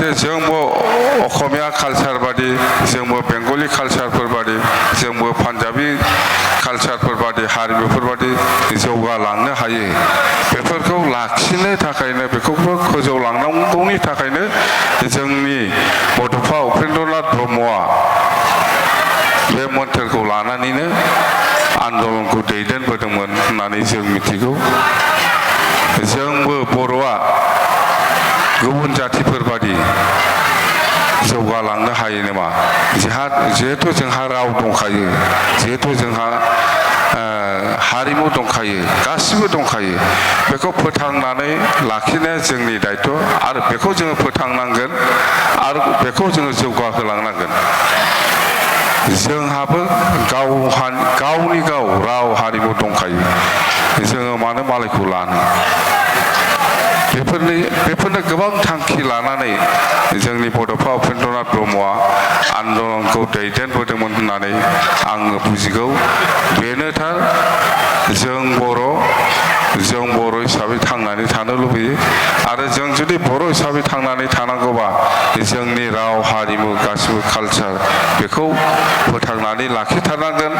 जाहाथे जोंबो असमिया कालचार बादि जोंबो बेंगलि कालचारफोर बादि जोंबो पान्जाबी कालचारफोर बादि हारिमुफोर बादि जौगालांनो हायो बेफोरखौ लाखिनो थाखायनो बेखौबो फोजौलांनांगौनि थाखायनो जोंनि बड'फा उपेन्द्रनाथ ब्रह्मआ बे मोन्थोरखौ लानानैनो आन्दलनखौ दैदेनबोदोंमोन होननानै जों मिथिगौ जोंबो बर'आ गुबुन जातिफोर बादि जौगालांनो हायो नामा जिहेतु जोंहा राव दंखायो जिहेतु जोंहा हारिमु दंखायो गासिबो दंखायो बेखौ फोथांनानै लाखिनाया जोंनि दायथ' आरो बेखौ जोङो फोथांनांगोन आरो बेखौ जोङो जौगाहोलांनांगोन जोंहाबो गावनि गाव राव हारिमु दंखायो जोङो मानो मालायखौ लानो बेफोरनो गोबां थांखि लानानै जोंनि बड'फा उपेन्द्रनाथ ब्रह्मआ आन्दलनखौ दैदेनबोदोंमोन होननानै आङो बुजिगौ बेनो थार जों बर' हिसाबै थांनानै थानो लुबैयो आरो जों जुदि बर' हिसाबै थांनानै थानांगौबा जोंनि राव हारिमु गासिबो कालचार बेखौ फोथांनानै लाखिथारनांगोन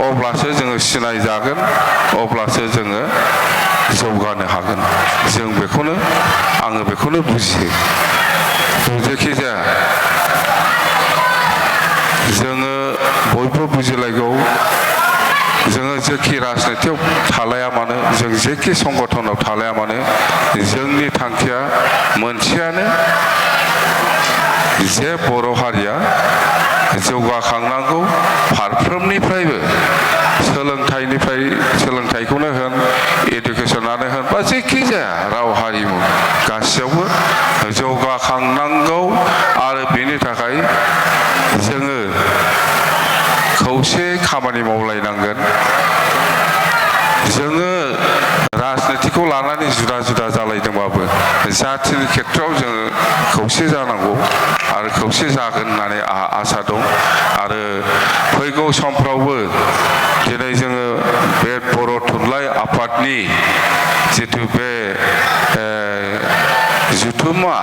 अब्लासो जोङो सिनायजागोन अब्लासो जोङो जौगानो हागोन आङो बेखौनो बुजियो जेखि जाया जोङो बयबो बुजिलायगौ जोङो जेखि राजनितियाव थालाया मानो जों जेखि संगठनाव थालाया मानो जोंनि थांखिया मोनसेयानो जे बर' हारिया जौगाखांनांगौ फारफ्रोमनिफ्रायबो सोलोंथाइखौनो होन इडुकेसनानो होन बा जेखि जाया राव हारिमु गासैयावबो जौगाखांनांगौ आरो बेनि थाखाय जोङो खौसे खामानि मावलायनांगोन जोङो राजनितिखौ लानानै जुदा जुदा जालायदोंबाबो जातिनि खेथ्रआव जोङो खौसे जानांगौ आरो खौसे जागोन होननानै आहा आसा दं आरो फैगौ समफ्रावबो दिनै जोङो बे बर' थुनलाइ आफादनि जिथु बे जुथुमा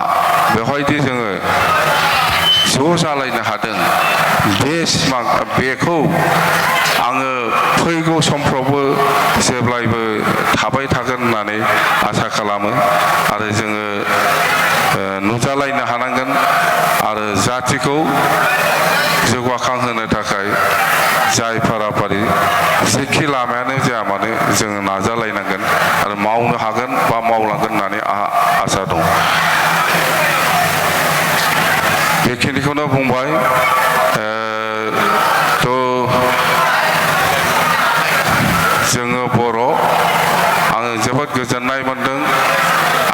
बेवहायदि जोङो ज' जालायनो हादों बे सिमां बेखौ आङो फैगौ समफ्रावबो जेब्लायबो थाबाय थागोन होननानै आसा खालामो आरो जोङो नुजालायनो हानांगोन आरो जातिखौ जौगाखांहोनो थाखाय जाय फाराफारि जेखि लामायानो जाया मानो जोङो नाजालायनांगोन आरो मावनो हागोन बा मावलांगोन होननानै आहा आसा दं बेखिनिखौनो बुंबाय जोङो बर' आङो जोबोद गोजोननाय मोनदों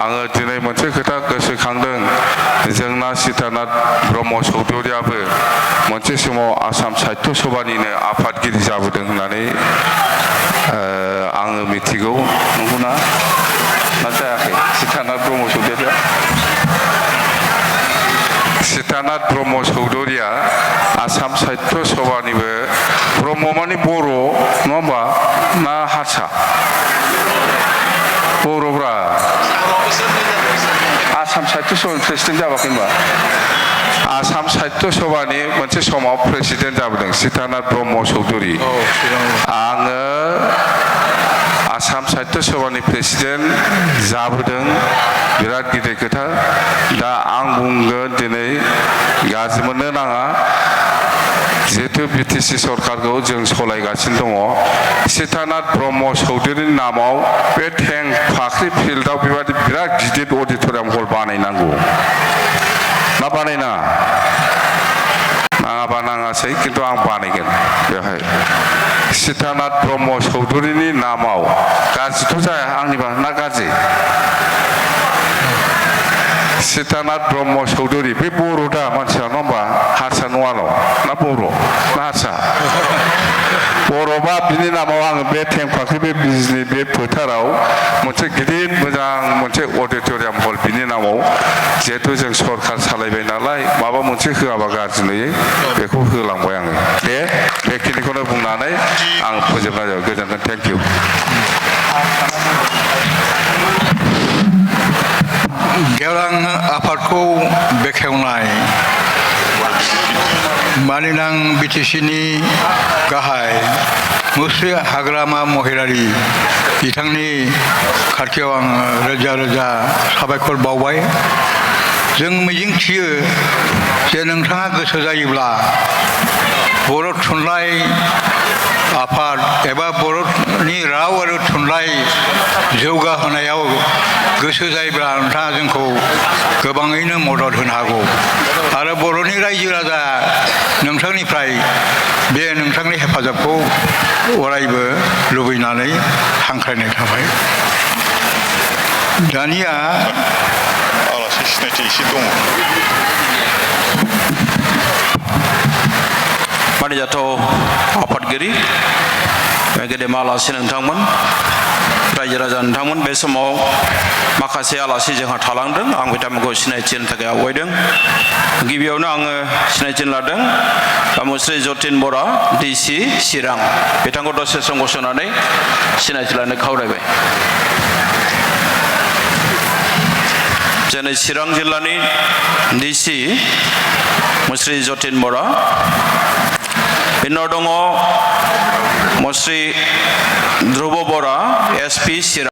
आङो दिनै मोनसे खोथा गोसोखांदों जोंना सीतानाथ ब्रह्म चौधुरियाबो मोनसे समाव आसाम साहित्य सभानिनो आफादगिरि जाबोदों होननानै आङो मिथिगौ नंगौना ना जायाखै सीतानाथ ब्रह्म चौधुरिया सीतानाथ ब्रह्म चौधुरिया आसाम साहित्य सभानिबो ब्रह्म माने बर' नङा होमबा ना हारसा बर'ब्रा आसाम साहित्य सभानि प्रेसिडेन्ट जाबाखै होनबा आसाम साहित्य सभानि मोनसे समाव प्रेसिडेन्ट जाबोदों सीतानाथ ब्रह्म चौधुरि आङो आसाम साहित्य सभानि प्रेसिडेन्ट जाबोदों बिराद गिदिर खोथा दा आं बुंगोन दिनै गाज्रि मोननो नाङा जिहेतु बिटिसि सरकारखौ जों सालायगासिनो दङ सीतानाथ ब्रह्म चौधुरिनि नामाव बे थें फाख्रि फिल्डआव बेबायदि बिराद गिदिर अडिट'रियाम हल बानायनांगौ ना बानायनाङा नाङाबा नाङासै खिन्थु आं बानायगोन बेवहाय सीतानाथ ब्रह्म चौधुरिनि नामाव गाज्रिथ' जाया आंनिबा ना गाज्रि सीतानाथ ब्रह्म चौधुरि बे बर' दा मानसिया नङा होमबा हारसा नङाल' ना बर' ना हारसा बर'बा बिनि नामाव आङो बे थेंफाख्रि बे बिजनि बे फोथाराव मोनसे गिदिर मोजां मोनसे अडिट'रियाम हल बिनि नामाव जिहेतु जों सरकार सालायबाय नालाय माबा मोनसे होआबा गाज्रि नुयो बेखौ होलांबाय आङो दे बेखिनिखौनो बुंनानै आं फोजोबनाय जाबाय गोजोन्थों थेंक इउ गेवलां आफादखौ बेखेवनाय मानिनां बिटिसिनि गाहाय मुस्रि हाग्रामा महिलारि बिथांनि खाथियाव आं रोजा रोजा साबायखर बावबाय। जों मिजिंथियो जे नोंथाङा गोसो जायोब्ला बर' थुनलाइ आफाद एबा बर'नि राव आरो थुनलाइ जौगाहोनायाव गोसो जायोब्ला नोंथाङा जोंखौ गोबाङैनो मदद होनो हागौ आरो बर'नि रायजो राजा नोंथांनिफ्राय बे नोंथांनि हेफाजाबखौ अरायबो लुबैनानै हांख्रायनाय थाबाय। दानिया आलासि सिनायथि एसे दङ। मानिजाथाव आफादगिरि गेदेमा आलासि नोंथांमोन, रायजो राजा नोंथांमोन, बे समाव माखासे आलासि जोंहा थालांदों। आं बिथांमोनखौ सिनायथि होनो थाखाय आवगायदों। गिबियावनो आङो सिनायथि लादों मुस्रि जतिन बरा, डिसि चिरां। बिथांखौ दसे सम गसंनानै सिनायथि लानो खावलायबाय। जोंनि चिरां जिल्लानि डिसि मुस्रि जतिन बरा। बेनि उनाव दङ मुस्रि ध्रुब बरा, एसपि चिरां।